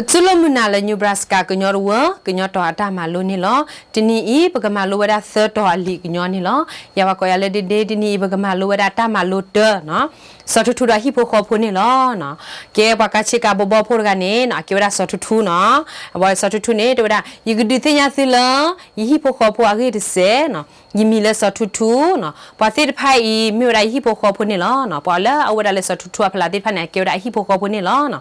ကၠိလိၣ်မုၢ်နၤလၢ Nebraska ကညီတဝၢ ကညီတီၤအတၢ်မၤလိန့ၣ်လီၤ. တနံၤအံၤ ပကမၤလိဝဲဒၣ်သၢတီၤအလံာ်ကညီန့ၣ်လီၤ. ယၤပှၤကိးယၤလၢ ဒ့ဒ့, တနံၤအံၤ ပကမၤလိဝဲဒၣ်တၢ်မၤလိတၢနီၤ, စီၤထူထူဒီးဟံၣ်ဖိဃီဖိန့ၣ်လီၤ. ကဲပှၤကၤဆ့ကၤဘိဘီဖိတဂၤန့ၣ်နီၤ, အကဲဝဲဒၣ်စီၤထူထူနီၤ. အဝဲစီၤထူထူန့ၣ် တဲဝဲဒၣ် ယကဒုးသ့ၣ်ညါသုလၢ ယဟံၣ်ဖိဃီဖိအဂ့ၢ်တစဲးနီၤ. ယမံၤလၢစီၤထူထူနီၤ. ပှၤသ့ၣ်တဖၣ်အံၤ မ့ၢ်ဝဲဒၣ်ယဟံၣ်ဖိဃီဖိန့ၣ်လီၤ. ပှၤလၢအအိၣ်ဝဲဒၣ်လၢစီၤထူထူအဖီလာ်သ့ၣ်တဖၣ်န့ၣ် အကဲဝဲဒၣ်အဟံၣ်ဖိဃီဖိန့ၣ်လီၤ.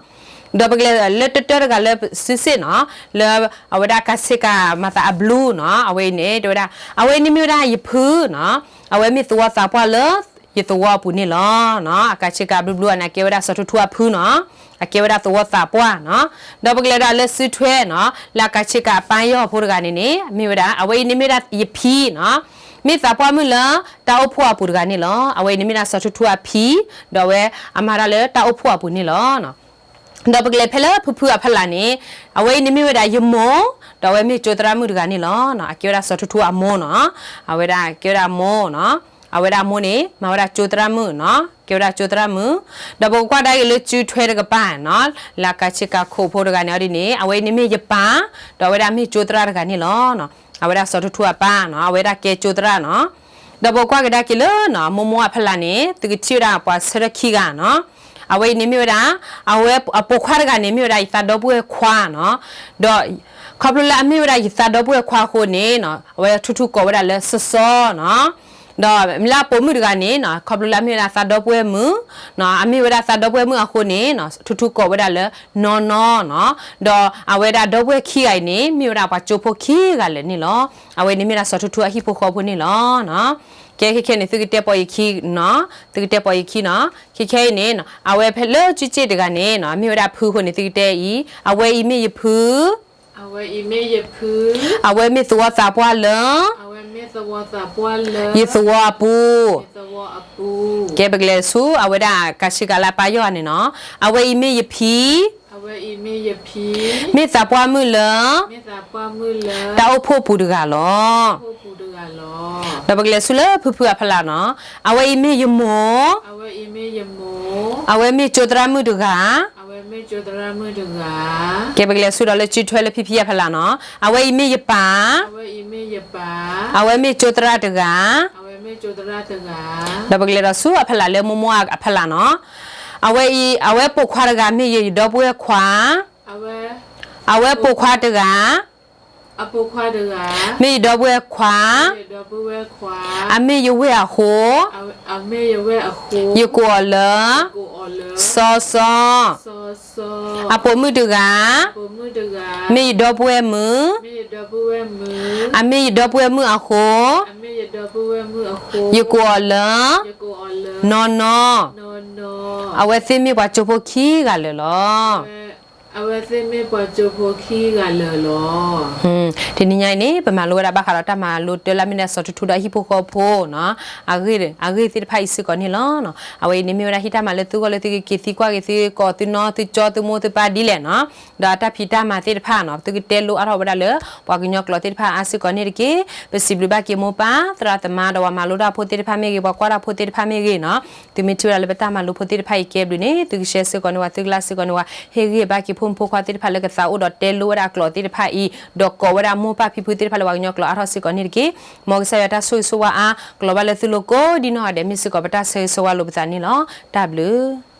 ဒီးပကလဲၤလၢတၢတၢတဂၤလၢစုစ့ၣ်နီၤ, လၢအဝဲဒၣ်ကၤဆ့ကၤမၤသးအဘျူးနီၤ, အဝဲအံၤန့ၣ် တဲဝဲဒၣ် အဝဲအံၤန့ၣ်မ့ၢ်ဝဲဒၣ်ယဖုနီၤ, အဝဲမ့ၢ်သဝီသးပှၢ်လၢယသဝီအပူၤန့ၣ်လီၤ. အကၤဆ့ကၤဘျုးဘျုးအန့ၣ် အကဲဝဲဒၣ်စီၤထူထူအဖုနီၤ, အကဲဝဲဒၣ်သဝီသးပှၢ်နီၤ. ဒီးပကလဲၤဒၣ်လၢစုထွဲနီၤ, လၢအကၤဆ့ကၤအပၢ်ယီၤဖိတဂၤန့ၣ်န့ၣ် မ့ၢ်ဝဲဒၣ် အဝဲအံၤန့ၣ်မ့ၢ်ဝဲဒၣ်ယဖံနီၤ, မ့ၢ်သးပှၢ်မုၣ်လၢတၢ်အိၣ်ဖှိၣ်အပူၤတဂၤန့ၣ်လီၤ. အဝဲအံၤန့ၣ်မ့ၢ်ဒၣ်စီၤထူထူအဖံ, ဒီးအဝဲအမၤတၢ်လၢတၢ်အိၣ်ဖှိၣ်အပူၤန့ၣ်လီၤ. ဒီးပကလဲၤဖဲလၢဖုဖုအဖီလာ်န့ၣ်, အဝဲအံၤန့ၣ်မ့ၢ်ဝဲဒၣ်ယမိၢ်, ဒီးအဝဲမ့ၢ်ကၠိသရၣ်မုၣ်တဂၤန့ၣ်လီၤ. အကဲဝဲဒၣ်စီၤထူထူအမိၢ်နီၤ, အဝဲဒၣ်ကဲဝဲဒၣ်အမိၢ်နီၤ, အဝဲဒၣ်အမိၢ်န့ၣ် မၤဝဲဒၣ်ကၠိသရၣ်မုၣ်နီၤ, ကဲဝဲဒၣ်ကၠိသရၣ်မုၣ်. ဒီးပကကွၢ်ကဒါက့ၤလၢစုထွဲတကပၤနီၤ, လၢအကၤဆ့ကၤခိၣ်ဖိတဂၤန့ၣ်အီၤဒ်န့ၣ် အဝဲအံၤန့ၣ်မ့ၢ်ယပၢ်, ဒီးအဝဲဒၣ်မ့ၢ်ကၠိသရၣ်တဂၤန့ၣ်လီၤ. အဝဲဒၣ်စီၤထူထူအပၢ်နီၤ, အဝဲဒၣ်ကဲကၠိသရၣ်နီၤ. ဒီးပကကွၢ်ကဒါက့ၤလၢ မိၢ်မိၢ်အဖီလာ်န့ၣ် သုကထံၣ်ဝဲဒၣ်ပှၤဆၢထၢၣ်ခံဂၤနီၤ. အဝဲအံၤန့ၣ်မ့ၢ်ဝဲဒၣ် အဝဲအပိာ်ခွါတဂၤန့ၣ် မ့ၢ်ဝဲဒၣ်ယသးဒီပုၢ်ဝဲၢ်ခွါနီၤ. ဒီးခီဖျိလၢအမ့ၢ်ဝဲဒၣ်ယသးဒီပုၢ်ဝဲၢ်ခွါအဃိန့ၣ်နီၤ, အဝဲထူထူကိးဝဲဒၣ်လၢစီစီနီၤ. ဒီးလၢအပိာ်မုၣ်တဂၤန့ၣ်နီၤ, ခီဖျိလၢအမ့ၢ်ဝဲဒၣ်သးဒီပုၢ်ဝဲၢ်မုၣ်, အမ့ၢ်ဝဲဒၣ်သးဒီပုၢ်ဝဲၢ်မုၣ်အဃိန့ၣ်နီၤ, ထူထူကိးဝဲဒၣ်လၢနီၢ်နီၢ်နီၤ. ဒီးအဝဲဒၣ်ဒီပုၢ်ဝဲၢ်ခံဂၤအံၤန့ၣ် မ့ၢ်ဝဲဒၣ်ပှၤကၠိဖိခံဂၤလၢာ်န့ၣ်လီၤ. အဝဲန့ၣ်မ့ၢ်ဒၣ်စီၤထူထူအဟံၣ်ဖိဃီဖိန့ၣ်လီၤ. ကဲခဲခဲန့ၣ် သုကတဲပိာ်ယခံနီၤ, သုကတဲပိာ်ယခံနီၤ. ခဲခဲအံၤန့ၣ် အဝဲဖဲလၢစုစ့ၣ်တဂၤန့ၣ်နီၤ, မ့ၢ်ဝဲဒၣ်ဖုအဃိန့ၣ် သုကတဲအံၤ, အဝဲအံၤမ့ၢ်ယဖု အဝဲမ့ၢ်သဝီသးပှၢ်လၢ ယသဝီအပူၤ. ကဲပကလဲၤဆူ အဝဲဒၣ်ကၤဆ့ကၤလၢအပၢ်ယီၤန့ၣ်နီၤ, အဝဲအံၤမ့ၢ်ယဖံ, မ့ၢ်သးပှၢ်မုၣ်လၢ တၢ်အိၣ်ဖှိၣ်ပူၤတဂၤလီၤ. ဒီးပကလဲၤဆူလၢဖုဖုအဖီလာ်နီၤ, အဝဲအံၤမ့ၢ်ယမိၢ်, အဝဲမ့ၢ်ကၠိသရၣ်မုၣ်တဂၤ ကဲပကလဲၤဆူဒီးလၢစုထွဲလၢဖံဖံအဖီလာ်နီၤ, အဝဲအံၤမ့ၢ်ယပၢ်, အဝဲမ့ၢ်ကၠိသရၣ်တဂၤ. ဒီးပကလဲၤဒီးဆူအဖီလာ်လၢမိၢ်မိၢ်အဖီလာ်နီၤ, အဝဲအံၤ အဝဲပိာ်ခွါတဂၤမ့ၢ်ယဒီပုၢ်ဝဲၢ်ခွါ, အဝဲပိာ်ခွါတဂၤ မ့ၢ်ယဒီပုၢ်ဝဲၢ်ခွါ, အမ့ၢ်ယဝဲၢ်အဃိ, ယကိးအီၤလၢ စီစီ. အပိာ်မုၣ်တဂၤ မ့ၢ်ယဒီပုၢ်ဝဲၢ်မုၣ်, အမ့ၢ်ယဒီပုၢ်ဝဲၢ်မုၣ်အဃိ, ယကိးအီၤလၢ နီၢ်နီၢ်. အဝဲသ့ၣ်မ့ၢ်ပှၤကၠိဖိခံဂၤလၢာ်လီၤ. အဝဲသ့ၣ်မ့ၢ်ပှၤကၠိဖိခံဂၤလၢာ်လီၤ. တနံၤညါအံၤန့ၣ် ပမၤလိဝဲဒၣ်ဘၣ်ဃးဒီးတၢ်မၤလိတၢ်လၢအမ့ၢ်ဒၣ်စီၤထူထူဒီးအဟံၣ်ဖိဃီဖိနီၤ, အဂ့ၢ် အဂ့ၢ်သ့ၣ်တဖၣ်အံၤစ့ၢ်ကီးန့ၣ်လီၤ. အဝဲအံၤန့ၣ်မ့ၢ်ဝဲဒၣ်ဟံၣ်တၢ်မၤလၢသုဂီၢ်လၢသုကက့ၤသံကွၢ်က့ၤသုကိးသုနီၢ်သုကၠီသုမိၢ်သုပၢ်ဒ်လဲၣ်နီၤ, ဒီးတၢ်ဖံးတၢ်မၤသ့ၣ်တဖၣ်နီၤ, သုကတဲလိအါထီၣ်ဝဲဒၣ်လၢ ပှၤကညီကျိာ်သ့ၣ်တဖၣ်အါစ့ၢ်ကီးန့ၣ်တက့ၢ်. ပစံးဘျုးဘၣ်က့ၤမိၢ်ပၢ် သရၣ်သမါ ဒီးပှၤမၤလိတၢ်ဖိသ့ၣ်တဖၣ်မ့ၢ်ဂ့ၤ, ပှၤကွၢ်တၢ်ဖိသ့ၣ်တဖၣ်မ့ၢ်ဂ့ၤနီၤ, သုမ့ၢ်ထံၣ်ဝဲဒၣ်လၢပတၢ်မၤလိဖိသ့ၣ်တဖၣ်အံၤကဲဘျုးန့ၣ် သုကshareစ့ၢ်ကီးန့ၢ်ဝဲ, သုကlikeစ့ၢ်ကီးန့ၢ်ဝဲ, ဟ့ၣ်ဂံၢ်ဘါက့ၤဖိမုၣ်ဖိခွါသ့ၣ်တဖၣ်လၢကသးအိၣ်ဒီးတဲလိဝဲဒၣ်ကျိာ်သ့ၣ်တဖၣ်အံၤ, ဒီးကိးဝဲဒၣ်မိၢ်ပၢ်ဖံဖုသ့ၣ်တဖၣ်လၢပှၤကညီကျိာ်အါထီၣ်စ့ၢ်ကီးန့ၣ်တက့ၢ်. မ်ကစၢ်ယွၤတၢ်ဆိၣ်ဂ့ၤဆိၣ်ဝါအါ ကျိၤဘၣ်လၢသုလိၤကိးဒံနီၢ်ဂၤဒဲး မ့ၢ်စ့ၢ်ကီးပတၢ်ဆၢဂ့ၤဆၢဝါလိာ်ပသးန့ၣ်လီၤ. တၢ်ဘျုး